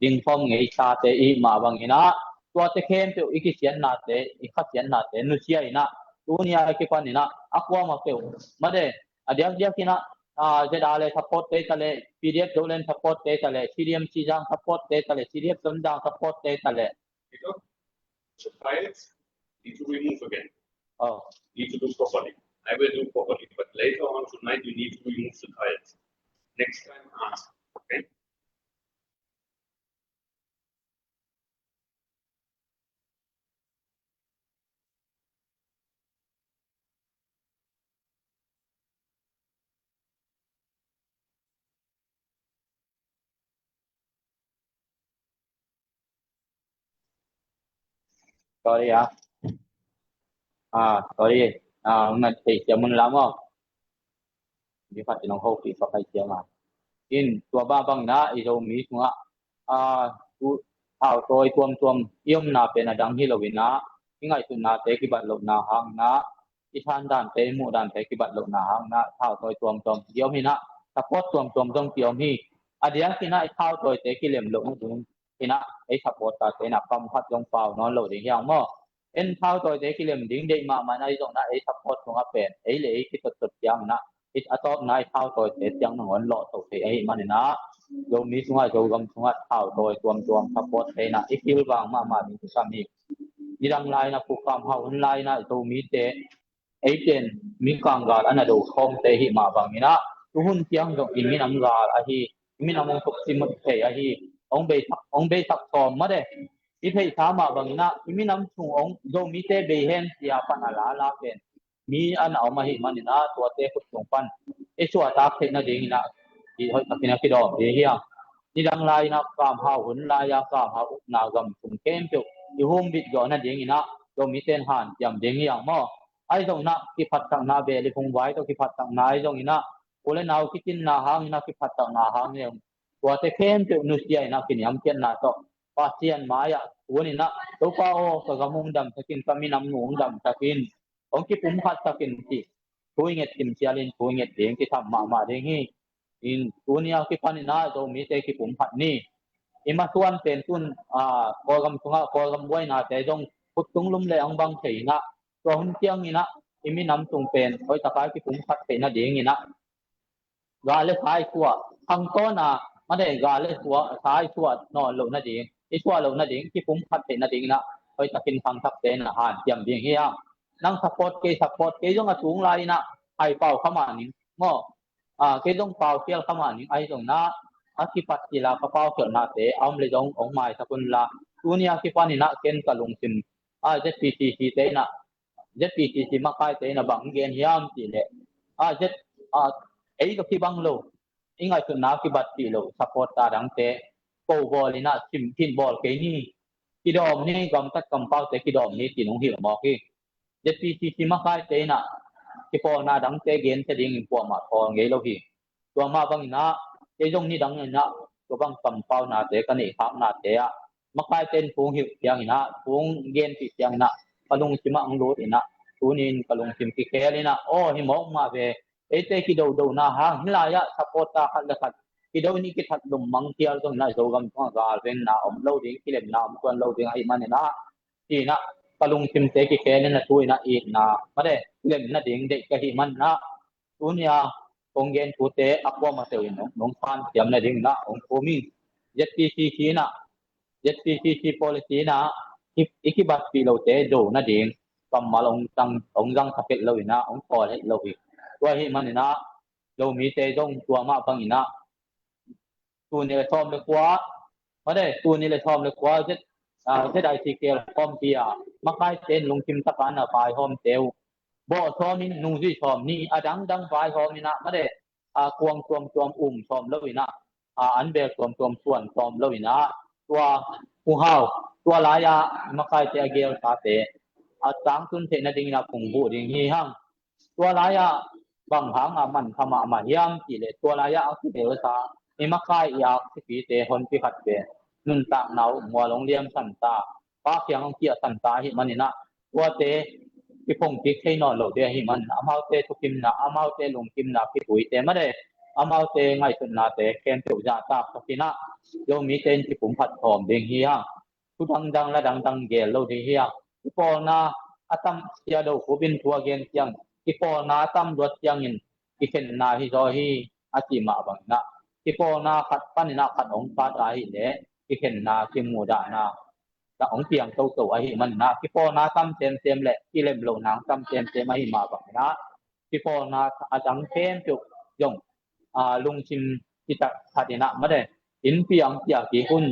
dingkhawm ngeisate i hih mah bangin ah tuate khempeuh i kisiatnate, i khasiatnate nusia in ah tuni a kipanin ah a kuamah peuh mah de, a diakdiakin ah, ah, Z R le support te ta le, P D F Zoland support te ta le, C D M Sizang support te ta le, C D F Tonzang support te ta le. The tiles need to remove again. Oh. Need to do properly. I will do properly, but later on tonight you need to remove the tiles. Next time ask, okay? Sorry ah. Ah, sorry. Ah, hong na thei siam un la maw. Di khat in hong hopih pak ai siam ah. In tua bang bangin ah i Zomi sungah, ah, tu, thautawi tuamtuam i omna pen a dang hi lo in ah i ngaihsutnate kibat lohna hangin ah i san dante, i muh dante kibat lohna hangin ah thautawi tuamtuam ki om hi in ah, support tuamtuam zong ki om hi. A diakin ah i thautawite kilem loh nading in ah ei support tate in ah kam khat zong pau nawn lo ding hi hang maw. En thautawite kilem ding deih mahmah in ah ahi zongin ah ei support sungah pen ei le ei kitottot ciangin ah i, a tawpna i thautawite ciang nangawn lawhto thei ahih manin ah Zomi sungah, Zogam sungah thautawi tuamtuam support te in ah i kilvang mahmah ding kisam hi. Nidang lai-in ah Pu Kam Hau hun lai-in ah Zomite, ei pen mi kanggal a na do khawmte i hih mah bangin ah tu hun ciang zong i minam gal ahi, i minam hong tuk simut thei ahi, hong beisak, hong beisak sawm mah de. I theihsa mah bangin ah i minam sung hong Zomite bei hen ci-a pan a lala pen mi a na om ahih manin ah tuate khut sung pan i suahtak theih nadingin ah i hoih takin a kidawm ding hi hang. Nidang lai-in ah Kam Hau hun lai-a Kam Hau ukna gam sung khempeuh i humbit zawh nadingin ah Zomite in hanciam ding hi hang maw. Ahi zongin ah kiphatsakna beh le phung vai tawh kiphatsakna ahi zongin ah u le nau kicinna hangin ah kiphatsakna hangin tuate khempeuh nusia in ah kiniamkhiatna tawh Pasian mai-ah kunin ah Topa aw, ka gam hong damsak in, ka minam nu hong damsak in, hong kipumkhatsak in cih thu i nget kimcialin thu i nget ding kisam mahmah ding hi. In tuni a kipanin ah Zomite kipumkhat ni. I masuan pen tun, ah, Kawlgam sungah Kawlgam buainate zong khut tung lum le ang bang thei in ah tua hun ciangin ah i minam sung pen hoih taka kipumkhat theih nadingin ah gal le sa i suah, khangtawn a mah de, gal le suah, sa i suah nawn loh nading, i suah loh nading kipumkhat theih nadingin ah hoih takin khangthakte in ah hanciam ding hi hang. Nang support kei, support kei zong a tung lai-in ah hai pau kha mah ning maw. Ah, kei zong pau khial kha mah ning, ahi zongin ah a kipat cil a ka pau khialhnate a om le zong hong maisak un la. Tuni a kipanin ah ken ka lungsim, ah, Z P C C te in ah, Z P C C makaite in ah bang gen hiam cih leh, ah, Z, ah, ei ka kibang lo, i ngaihsutna kibatpih lo supporter dangte ko bawl in ah sim khin bawl kei ni. Kidawm ni, gamtat kampaute kidawm ni, ci-in hong hilh mawk hi. Z P C C makaite in ah kipawlna dangte gensia dingin kuamah thawl ngei lo hi. Tua mah bangin ah kei zong nidang in ah tua bang kampaunate ka neih khaknate ah makaite in thu hong hilh ciangin ah, thu hong genpih ciangin ah ka lungsim ah hong lut in ah, tuni in ka lungsim kikhel in ah, aw, hi mawk mah ve, eite kidodona hang hih lai-ah supporter khat le khat kido in i kithat lum mang khial zongin ah Zogam tungah galvenna om lo ding, kilemna om tuan lo ding ahih manin ah, ci-in ah ka lungsimte kikhel in ah tu in ah itna mah de, kilem nading deih ka hih manin ah tuni a kong gen thute a kuamah teuh in nong, nong hanciam nadingin ah hong thum ing. Z P C C in ah, Z P C C policy in ah i, i kibatpih lote do nading kammal hong zang, hong zang kha het lo in ah hong thawl het lo hi. Tua ahih manin ah Zomite zong tua mah bangin ah tul nih le sawm le kua, mah de, tul nih le sawm le kua Z, ah, Z I C K L khawmpi ah makaite in lungkim takin a vaihawmte uh bawh sawm in nungzui sawm ni, a dangdang vaihawm in ah, mah de, ah, kuang tuamtuam um sawm lo in ah a, an bel tuamtuam suan tawm lo in ah, tua Pu Hau, tua lai-ah makaite a gelsate a tangtun theih nadingin ah kong buh ding hi hang. Tua lai-ah bang hanga manpha mahmah hiam cih leh, tua lai-ah a kigelsa i makai i aksipite honpi khat ve, nuntakna uh mual hong liamsan ta, Pa kiang hong kiahsan ta ahih manin ah, tuate kiphongkik thei nawn lo ding ahih manin ah, amaute thukimna, amaute lungkimna kituite made, amaute ngaihsutnate khempeuh zahtak takin ah, Zomite in kipumkhat sawm ding hi hang. Thu dangdang la dangdang gel lo ding hi hang. Kipawlna a tam, Sia Do Khup in thu a gen ciang, kipawlna a tam luat ciangin kikhenna hi zaw hi, a cih mah bangin ah, kipawlna khat panin ah khat hong pat ahih leh kikhenna, kimudahna, na hong piang toto ahih manin ah, kipawlna tam semsem le kilem lohna tam semsem ahih mah bangin ah, kipawlna a dang khempeuh zong, a, lungsim citak khat in ah made, in piang piak kik un,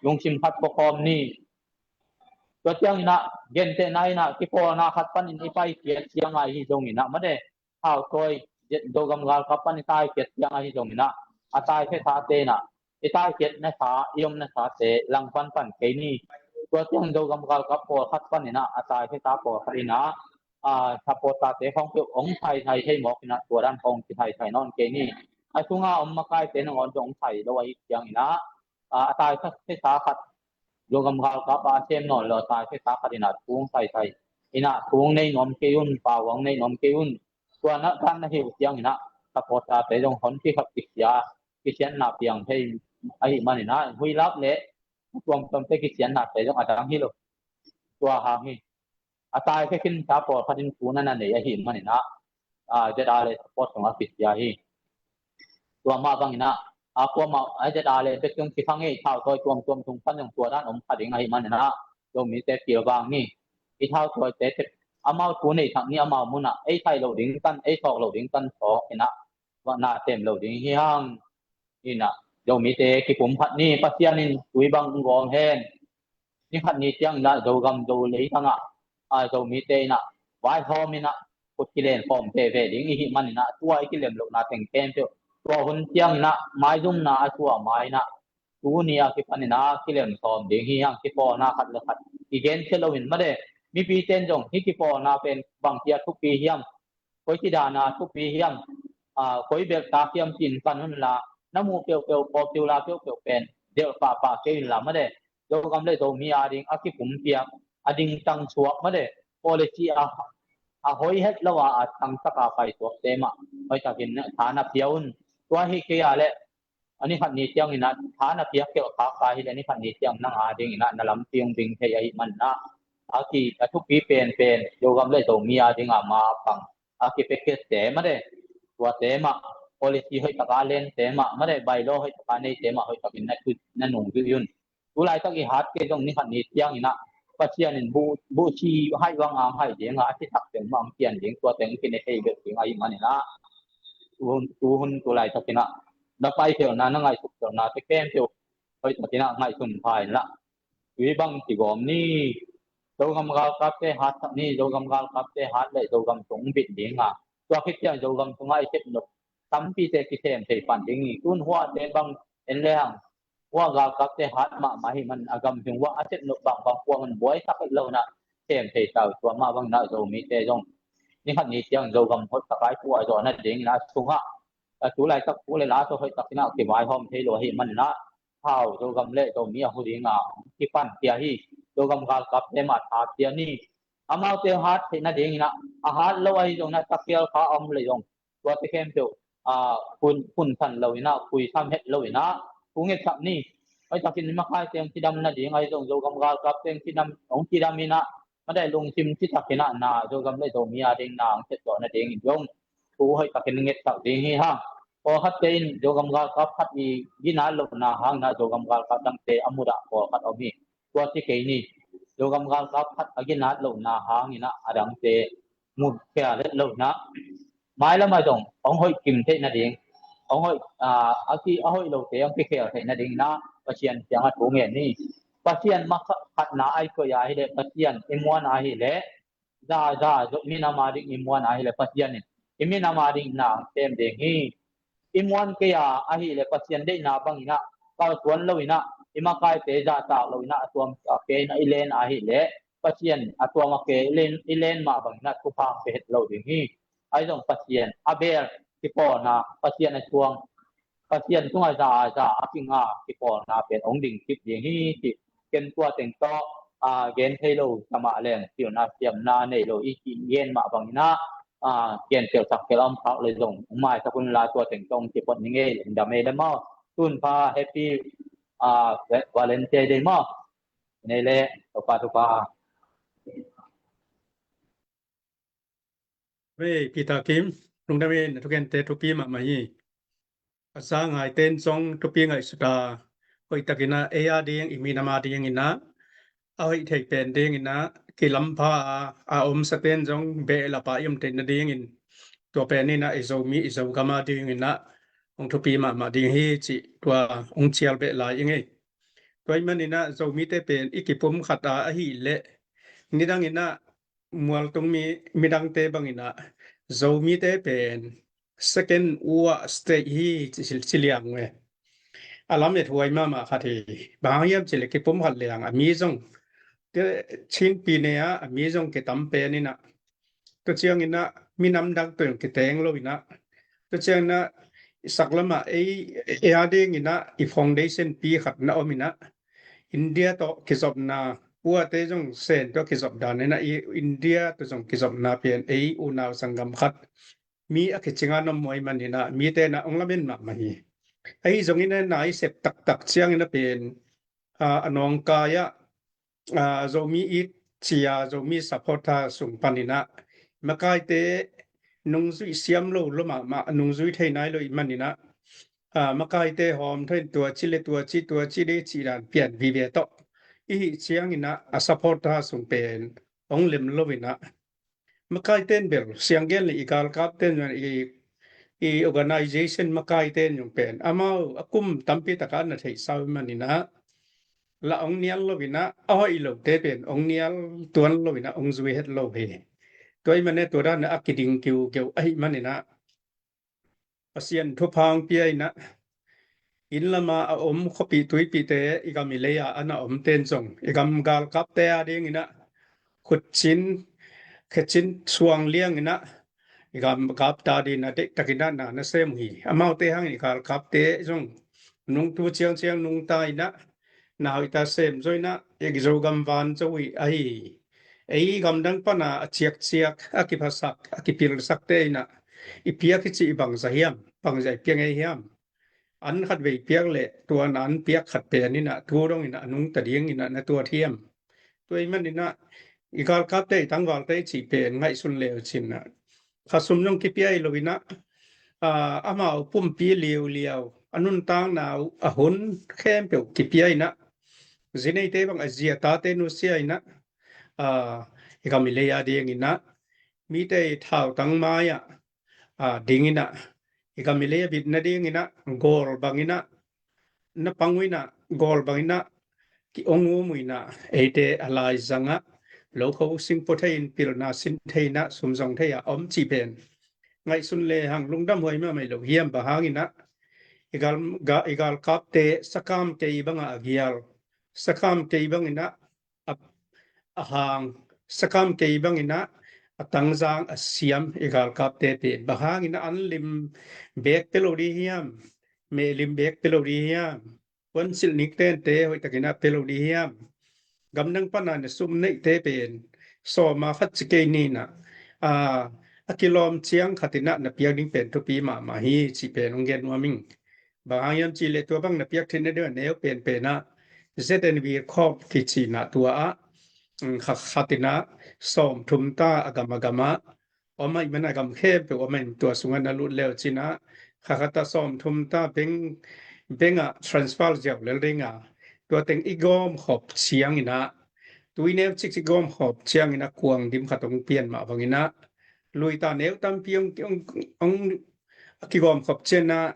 lungsim khat pawkhawm ni. Tua ciangin ah, gentehna in ah, kipawlna khat panin i paikhiat ciang ahi zongin ah made, Hau Tawi, Zogam galkap pan i taikhiat ciang ahi zongin ah, a taikhiat sate in ah, i taikhiat na sa, i om na sate langpan pan kei ni. Tua ciang Zogam galkap pawlkhat panin ah, a taikhiat sa pawlkhat in ah, a, supporter-te khawng peuh hong thai thai thei mawk in ah, tua dan khawng kithai thai nawn kei ni. A sunga om makaite nangawn zong hong thai lo ahih ciangin ah, a, a taikhiat sa khat, Zogam galkap a sem nawn lo a taikhiat sa khat in ah thu hong thai thai in ah, thu hong nei nuam kei un, pau hong nei nuam kei un. Tua na dan na hi uh ciangin ah, supporter-te zong honpi khat kisia, kisiatna piang thei ahih manin ah, huilak le tuamtuamte kisiatnate zong a dang hi lo. Tua hang hi. A taikhiat khinsa pawlkhat in thu na na nei ahih manin ah, a, ZRA le support sungah kisia hi. Tua mah bangin ah, a, kuamah, a, ZRA le bek zong kikha ngei, Hau Tawi tuamtuam tung pan zong tua dan om kha ding ahih manin ah, Zomite pilvang ni. I Hau Tawite, amau thu nei thak ni, amau munah, ei thai lo ding tan, ei thawk lo ding tan thawk in ah, na sem lo ding hi hang. In ah, Zomite kipumkhat ni, Pasian in tui bang gawm hen. Ni khat ni ciangin ah Zogam Zo leitang ah, a, Zomite in ah vaihawm in ah, khut kilen khawm veve ding i hih manin ah, tua i kilem lohna teng khempeuh, tua hun ciangin ah maizumna a suah ma in ah, tuni a kipanin ah kilem sawm ding hi hang. Kipawlna khat le khat kigen sia loin made, mipite in zong hih kipawlna pen bang cia thupi hiam, koi ci dana thupi hiam, a, koi belhtak hiam ci-in pan unla, na muh peuhpeuh, popular peuhpeuh pen delh pahpah kei unla made, Zogam le Zomi ading a kipumpiak, a dingtang suak made, policy a, a hoi het lo a, a tangtaka paisuakte mah hoihtakin tha na pia un. Tua hi kei a leh, a ni khat ni ciangin ah tha na piak keuh khak ka hi leh, ni khat ni ciang nang adingin ah na lampi hong ding thei ahih manin ah, a ki, a thupi penpen Zogam le Zomi ading a ma pang a kipiakhiatte made, tuate mah, policy hoihtaka lente mah made, bylaw hoihtaka neite mah hoihtakin na thu, na nungzui un. Tu laitak i hat kei zong ni khat ni ciangin ah, Pasian in bu, buhsi haih bang ang haih ding a, a si thak teng mah ang pian ding, tua teng kine thei bek ding ahih manin ah, tu hun, tu hun tu laitakin ah, na paikhialhna, na ngaihsukkhialhnate khempeuh hoihtakin ah ngaihsun pha inla, tui bang kigawm ni. Zogam galkapte hat sak ni, Zogam galkapte hat le Zogam sung bit ding a, tua khit ciang Zogam sungah i sepnop tampite kisem thei pan ding hi. Tun huahte bang en le hang, huah galkapte hat mahmah hi man a, gam sung huah a sepnop bangbang puang in buai sak het lo in ah sem thei ta uh. Tua mah bangin ah Zomite zong ni khat ni ciang Zogam hoihtak a i puahzawh nadingin ah, sungah, a, tu laitak thu le la tawh hoihtakin ah kivaihawm thei lo ahih manin ah, Hau, Zogam le Zomi a hu ding a kipan cia hi. Zogam galkapte mah tha cia ni. Amaute hat theih nadingin ah, a hat lo ahi zongin ah, takial kha om le zong, tuate khempeuh, a, phun, phunsan lo in ah, phuisam het lo in ah, thu ngetsak ni. Hoihtakin makaite hong cidam nading ahi zong, Zogam galkapte hong cidam, hong cidam in ah, made, lungsim citakin ah na, Zogam le Zomi ading na hong set zawh nadingin zong thu hoihtakin ngetsak ding hi hang. Pawlkhatte in Zogam galkap khat i ginat lohna hangin ah Zogam galkap dangte a mudah pawlkhat om hi. Tua ci kei ni. Zogam galkap khat a ginat lohna hangin ah a dangte mu khial het lo in ah, mailam ah zong hong hoih kim theih nading, hong hoih, a, a ki, a hoih lote hong kikhel theih nadingin ah Pasian kiangah thu ngen ni. Pasian mah khatna a i koih ahih leh, Pasian i muan ahih leh, za, za, Zo minam ading i muan ahih leh, Pasian in i minam ading na sem ding hi. i muan kei a ahih leh Pasian deihna bangin ah kalsuan lo in ah, i makaite zahtak lo in ah, a tuam a ke in ah i len a ahih leh Pasian a tuam a ke i len, i len mah bangin ah thupha hong pia het lo ding hi. Ahi zong Pasian a bel kipawlna, Pasian a suang, Pasian tungah za a za a kinga kipawlna pen hong ding kip ding hi ci. Ken tua teng tawh, a, gen thei lo, tamah leng pilna siamna nei lo i ci gen mah bangin ah, a, gen tel sak tel a om khak leh zong hong maisak un la, tua teng tawh hong ci phot ning ei. Lungdam ei le maw. Tun pha, happy, a, Va-, Valentine Day maw. Nei le, Topa, Topa. Vei, Peter Kim, lungdam ei, na thugente thupi mahmah hi. A za ngaite in zong thupi ngaihsut a, hoihtakin ah ei a ding, i minam a dingin ah, a hoih thei pen dingin ah kilampha a, a omsate in zong behlap a i om theihna dingin, tua pen in ah i Zomi, i Zogam a dingin ah hong thupi mahmah ding hi cih tua hong cial beh lai ing ei. Tua ahih manin ah Zomite pen i kipumkhat a ahih leh, nidangin ah mualtung mi, midangte bangin ah Zomite pen second worst state hi ci, ci, ci liang ve. A lamethuai mahmah khat hi. Bang hang hiam cih leh kipumkhat liang a mi zong, te, Chin pi ne a, a mi zong kitam pen in ah, tua ciangin ah minam dang tawh zong kiteng lo in ah, tua ciangin ah i sak lamah ei, ei a dingin ah i foundation pi khat na om in ah, India tawh kizopna, puate zong Sen tawh kizop dan in ah, i India tawh zong kizopna pen ei unau sanggam khat, mi a kicing a na om uh ahih manin ah mite in ah hong lamen mahmah hi. Ahi zongin ah na i sep taktak ciangin ah pen, a, a nawngkai ah, a, Zomi It ci a, Zomi supporter sung panin ah makaite nungzui siam lo, lo mahmah, nungzui thei nai lo ahih manin ah, a, makaite hawm thei in tua ci le tua ci, tua ci le cih dan pian vive tawh i hih ciangin ah a supporter sung pen hong lem lo in ah, makaite in bel, siang gen leh i galkapte in, i, i organization makaite in zong pen amau a kum tampi tak a na theihsa uh ahih manin ah, lah hong nial lo in ah, a hoih lote pen hong nial tuan lo in ah hong zui het lo hi. Tua ahih manin ah tua dan ah a kiding kiukeu ahih manin ah, Pasian thupha hong pia in ah, inn lam a a om khuapih tuipihte, i gam i lei a a na omte in zong i gam galkapte a dingin ah khutcin, khecin suang liangin ah i gam galkapte a dingin ah deihtakin ah na na sem uh hi. Amaute hangin i galkapte zong nungta ciangciang nungta in ah, na hoihtak sem zo in ah, i Zogam van zo uh hi. Ei gamdang pan a a ciakciak, a kiphasak, a kipilsakte in ah i piak hi cih bangzah hiam, bangzah i piak ngei hiam? An khatvei piak leh tua na an piak khat pen in ah tu dongin ah a nungta dingin ah na tuat hiam? Tua ahih manin ah i galkapte, i tangvalte i cih pen ngaihsun le uh cin ah, khasum zong kipia hi lo in ah, a, amau pumpi liuliau, a nuntakna uh, a hun khempeuh kipia in ah, zi neite bang a zi a tate nusia in ah, a, i gam i lei a dingin ah, mite i thautang mai ah, a, dingin ah, i gam i lei a bitna dingin ah, gawl bangin ah na pang uh in ah, gawl bangin ah ki-ong um uh in ah, eite a laizang ah lokho singpua thei in, pilna sin thei in ah, sum zong thei a om cih pen ngaihsun lehang lungdam huai mahmah hi lo hiam? Bang hangin ah i gal, ga, i galkapte sakam kei bangah a gial, sakam kei bangin ah a, a hang, sakam kei bangin ah a tangzang a siam i galkapte pen bang hangin ah an lim beek pia lo ding hiam? Meh lim beek pia lo ding hiam? Puansilh niktente hoihtakin ah pia lo ding hiam? Gamdang pan a na sum neihte pen sawm a khat ci kei ni in ah, a, a kilawm ciang khat in ah na piak ding pen thupi mahmah hi cih pen hong gen nuam ing. Bang hang hiam cih leh tua bang na piak theihna ding a neu penpen ah Z and V Corp kici in ah tua ah, mm, kha khat in ah sawmthum ta a gam a gam ah om ahih manin a gam khempeuh om ahih manin tua sungah na lut le uh cin ah, kha khat ah sawmthum ta bank, bank ah transfer ziau lel ding a, tua teng i gawmkhop ciangin ah, tui neu cikcik gawmkhop ciangin ah kuang dim khat hong pian mah bangin ah, lui ta neu tampi hong, hong, hong a kigawmkhop ciangin ah,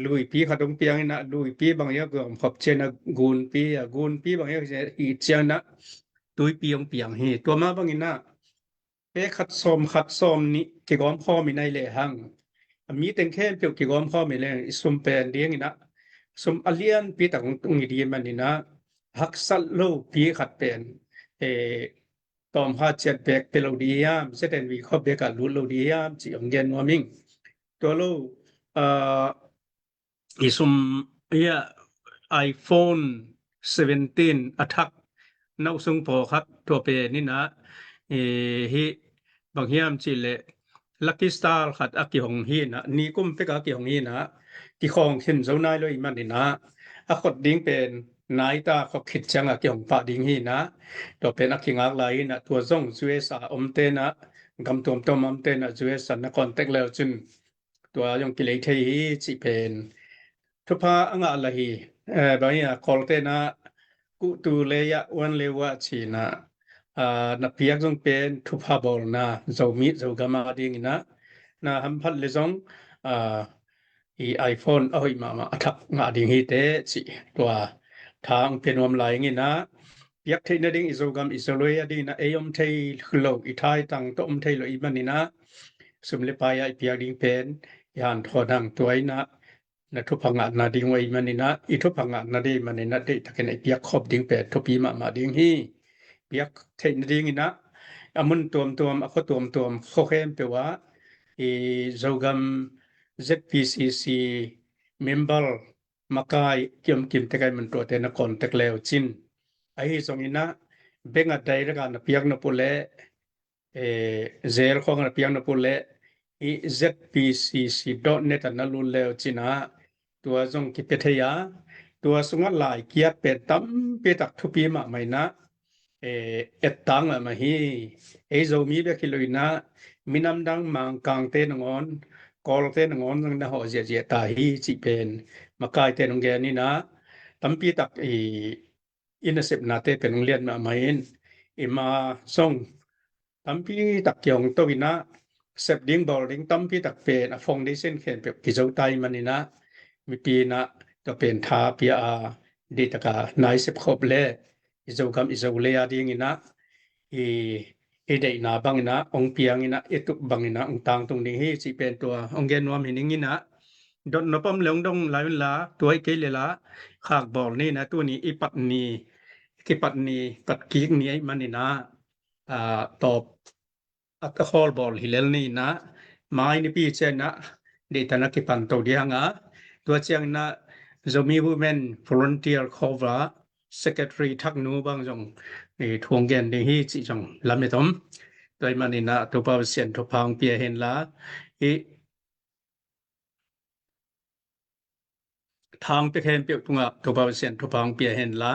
luipi khat hong piang in ah, luipi bang hiam a gawmkhop ciangin ah gunpi, a gunpi bang hiam a hih ciangin ah tuipi hong piang hi. Tua mah bangin ah pek khat sawm khat sawm nih kigawm khawm in ahih lehang, a mi teng khempeuh kigawm khawm hi leng i sum pen dingin ah, sum a lianpi tak hong tung hi ding manin ah, haksat lopi khat pen, eh, tawm khat ciat bek pia lo ding hiam, Z N V khua bek ah lut lo ding hiam cih hong gen nuam ing. Tua lo, ah, i sum, ia, iPhone seventeen a thak, na uh sung pawlkhat tua pen in ah, eh, hih bang hiam cih leh Lucky Star khat a kihong hi in ah, nikum pek a kihong hi in ah, kikhawng khin zo nai lo ahih manin ah, a khot ding pen nai ta, khot khit ciang a kihong pah ding hi in ah, tua pen a kingak lai in ah, tua zong U S A omte in ah, gam tuamtuam omte in ah, U S A na contact le uh cin tua zong kilei thei hi cih pen thupha a ngah lai hi. Eh, bang hiam, Kawlte in ah, kuhtu le yah, wan le wah ci in ah, ah, na piak zong pen thupha bawlna, Zomi Zogam a dingin ah, na hamphat le zong, ah, i iPhone a hoih mahmah a thak ngah ding hi teh cih tua tha hong pia nuam lai ing in ah, piak theih nading, i Zogam i Zolei a dingin ah ei om thei lo, i thaitang tawh om thei lo ahih manin ah, sum le pai a i piak ding pen i hanthawn hang. Tua in ah na thupha ngah nading uh ahih manin ah, i thupha ngah nading ahih manin ah, deihtakin a i piak khop ding pen thupi mahmah ding hi. Piak theih nadingin ah, a mun tuamtuam, a khua tuamtuam, khua khempeuh ah i Zogam Z P C C member makai kiom kim tek a i man tuate na contact le uh cin. Ahi zongin ah, bank ah direct a na piak nop uh leh, eh, Zelle khawng a na piak nop uh leh, i Z P C C dot net a na lut le uh cin ah, tua zong kipia thei a, tua sungah lai kiat pen tampi tak thupi mahmah in ah, eh, et tang mahmah hi. Ei Zomi bek hi lo in ah, minam dang Mangkangte nangawn, Kawlte nangawn zong na hawh ziahziah ta hi cih pen makaite in hong gen in ah, tampi tak i, i nasepnate pen hong lian mahmah in, i ma zong tampi tak kihong to in ah, sep ding bawl ding tampi tak pen a foundation khempeuh kizo ta ahih manin ah, mipi in ah tua pen tha pia a, deihtak a na i sep khop leh i Zogam i Zolei a dingin ah, i, i deihna bangin ah hong piang in ah, i tup bangin ah hong tangtung ding hi cih pen tua hong gen nuam hi ning in ah, dot nop om leh hong dong lai un la, tua hi kei leh la khak bawl ni in ah, tuni i pat ni, kipat ni, pat kik ni ahih manin ah, ah, tawp a, a khawl bawl hi lel ni in ah, mai nipi ciang in ah deihtak a kipan to ding hang a, tua ciang in ah Zomi Women Volunteer Corps a secretary thak nu bang zong, eh, thu hong gen ding hi cih zong lamet om. Tua ahih manin ah Topa Pasian thupha hong pia hen la, i tha hong pia khempeuh tungah Topa Pasian thupha hong pia hen la,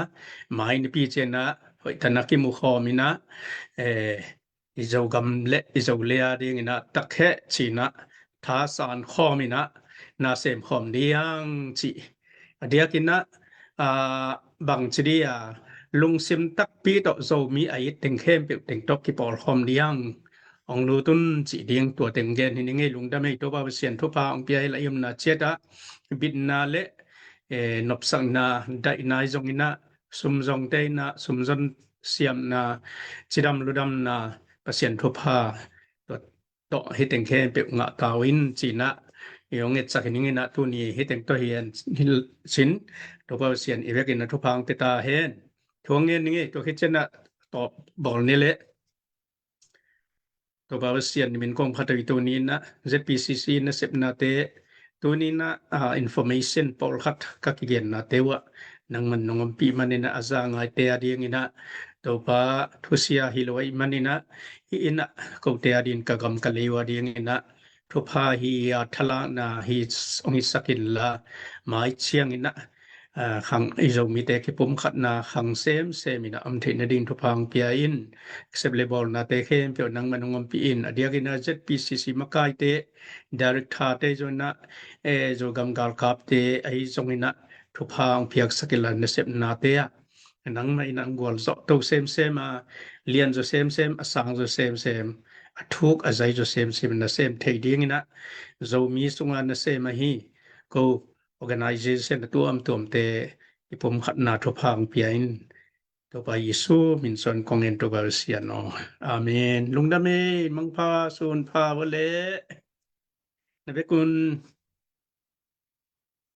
mai nipi ciang in ah hoih tak a kimu khawm in ah, eh, i Zogam le i Zolei a dingin ah tak heh ci in ah thasan khawm in ah na sem khawm ding cih. A diakin ah, ah, bangci ding a, lungsim takpi tawh Zomi a it teng khempeuh teng tawh kipawl khawm ding hong lut un cih ding tua teng gen hi ning ei. Lungdam ei, Topa Pasian thupha hong pia hi la, i omna ciat ah bitna le, eh, nopsakna, daihna i zong in ah, sum zongte in ah, sum zon siamna, cidam ludamna, Pasian thupha tua tawh hih teng khempeuh ngah ta un ci in ah, i hong etsak hi ning in ah, tuni hih teng tawh hi hen cin, Topa Pasian i vekin ah thupha hong pia ta hen. Thu hong ngen ning ei, tua khit ciang ah tawp bawl ni leh. Topa Pasian, na min kong phat hi. Tuni in ah Z P C C nasepnate, tuni in ah, ah, information pawlkhat ka kigennate uh ah nangman nong ompih manin ah, a za ngaite a dingin ah, Topa, thusia hi lo ahih manin ah, hih in ah kote a dingin, ka gam ka lei uh a dingin ah thupha hi a, thalakna hi hong hisak in la, mai ciangin ah, ah, khang, i Zomite kipumkhatna khang semsem in ah om theih nading thupha hong pia in, sep le bawlnate khempeuh nangman hong ompih in, a diakin ah Z P C C makaite, directorte zong in ah, eh, Zogam galkapte ahi zongin ah thupha hong piaksak in la, nasepnate ah nangmah in ah hong gualzawh to semsem a, lianzaw semsem, a sangzaw semsem, a thuk a zaizaw semsem in na sem thei dingin ah, Zomi sunga nasem ahi ko organization a tuamtuamte kipumkhatna thupha hong pia in. Topa Jesu min suang kong ngen, Topa Pasian aw. Amen. Lungdam ei, mangpha, sunpha vawleh. Na vekun